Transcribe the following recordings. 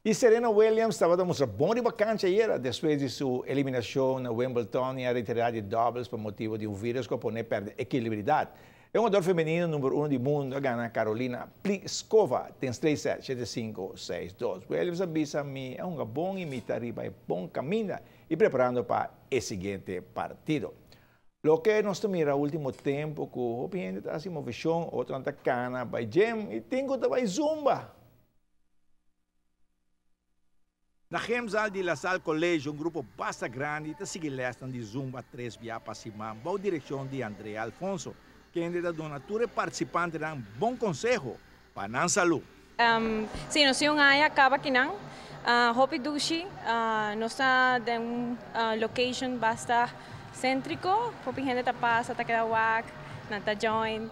Y Serena Williams tabata mustra bon riba cancha ayera despues di su eliminacion na Wimbledon y a retira di doubles pa motibo di un virus cu a pone perde equilibridad. E hungador femenino number uno di mundo a gana Karolina Pliskova den straight set shete sinku, seis dos. Williams a bisa mi a hunga bon y mi ta riba e bon caminda y preparando pa e siguiente partido. Loke nos ta mira ultimo tempo cu hopi hende ta haci movecion, otronan ta cana bay gym y tin cu ta bay zumba. Na Gemzaal di La Salle College un grupo basta grandi ta sigui lesnan di zumba tres bia pa siman bou direccion di Andrea Alfonso, kende ta duna tur e participantenan bon conseho pa nan salú. Sí, nos tin un aña caba kinan. Hopi dushi. Nos ta den un location basta céntrico. Hopi hende ta pasa, ta keda wak, nan ta join.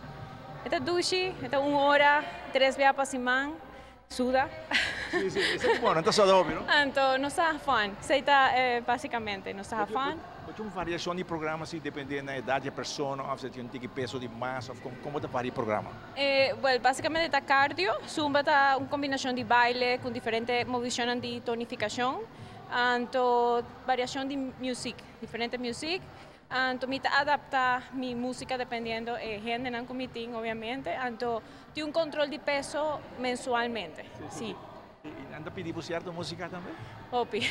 E ta dushi, e ta un ora, tres bia pa siman. Suda. Sí, sí, esei ta bon, nan ta suda hopi, no? Anto nos ta ha fun, esei ta basicamente, nos ta ha fun. Bo tin un variacion di programa si depende na edad di e persona of si tin un tiki peso di mas of como ta varia e programa? Well, basicamente ta cardio, zumba ta un combinacion di baile cu diferente movicionnan di tonificacion, anto variacion di music, diferente music. Anto mi ta adapta mi musica dependiendo e hendenan cu mi tin obviamente, anto tin un control di peso mensualmente, si. Y nan ta pidi bo cierto musica tambe? Hopi.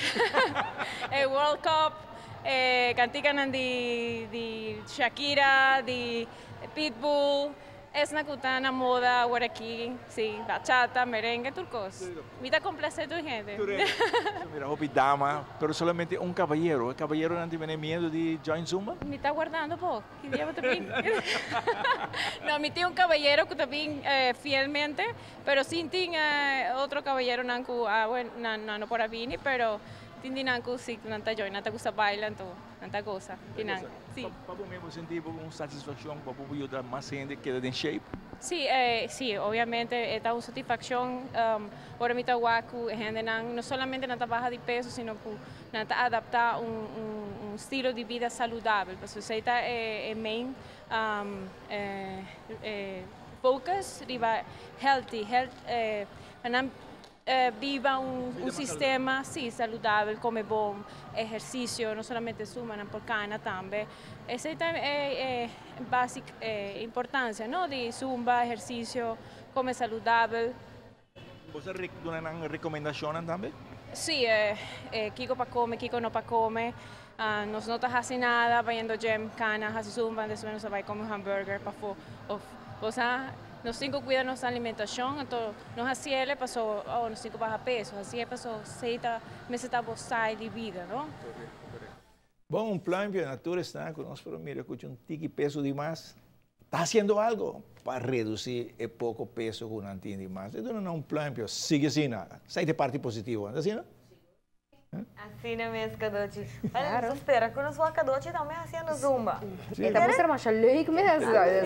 E World Cup, e canticanan di di Shakira, di Pitbull. Esnan ku ta na moda awor aki, si, bachata, merengue, tur kos. Mi ta komplase tur hende. Tur hende. So mira hopi dama, pero solamente un kabayero. E kabayeronan tin mene miedu di join Zumba? Mi ta wardando bo. Ki dia bo ta bin? No, mi tin un kabayero ku ta bin fielmente, pero sin tin otro kabayeronan ku awe nan no por a bini, pero tin di nan ku si nan ta join, nan ta gusta baila anto. Nan ta gosa di nan. Si. Pa bo mes bo sinti bo un satisfaccion pa bo por yuda mas hende keda den shape? Si, si, obviamente e ta un satisfaccion ora mi ta wak cu e hendenan no solamente nan ta baha di peso sino cu nan ta adapta un un stilo di bida saludabel pasobra esey ta e main focus riba healthy, health pa nan Biba un sistema, sí, saludabel, come bon, ehercicio, no solamente suma, nan por cana tambe. Esey ta e basic importancia, no, di zumba, ehercicio, come saludabel. Bo sa duna nan recomendacionnan tambe? Sí, kico pa come, kico no pa come. Nos no ta haci nada bayendo gym, cana, haci zumba, despues nos ta bay come un hamburger pafo of bo sa. Nos tin ku kuida nos alimentashon, anto no hasiel e paso oh nos tin ku baha peso, hasiel paso esei ta mester ta bo style di bida, no? Korekto, korekto. Bon, un pluimpje na tur esnan ku nos por mira ku tin un tiki peso di mas, ta hasiendo algo pa redusí e poko peso ku nan tin di mas. E duna nan un pluimpje, sigui asina. Esei ta e parti positivo, no ta asina? Asina mes Cadochi. Bueno, nos ta spera cu nos wak Cadochi tambe haciendo zumba. E ta mustra masha leuk mes.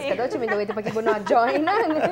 Cadochi mi ta weten paki bo no a join nan.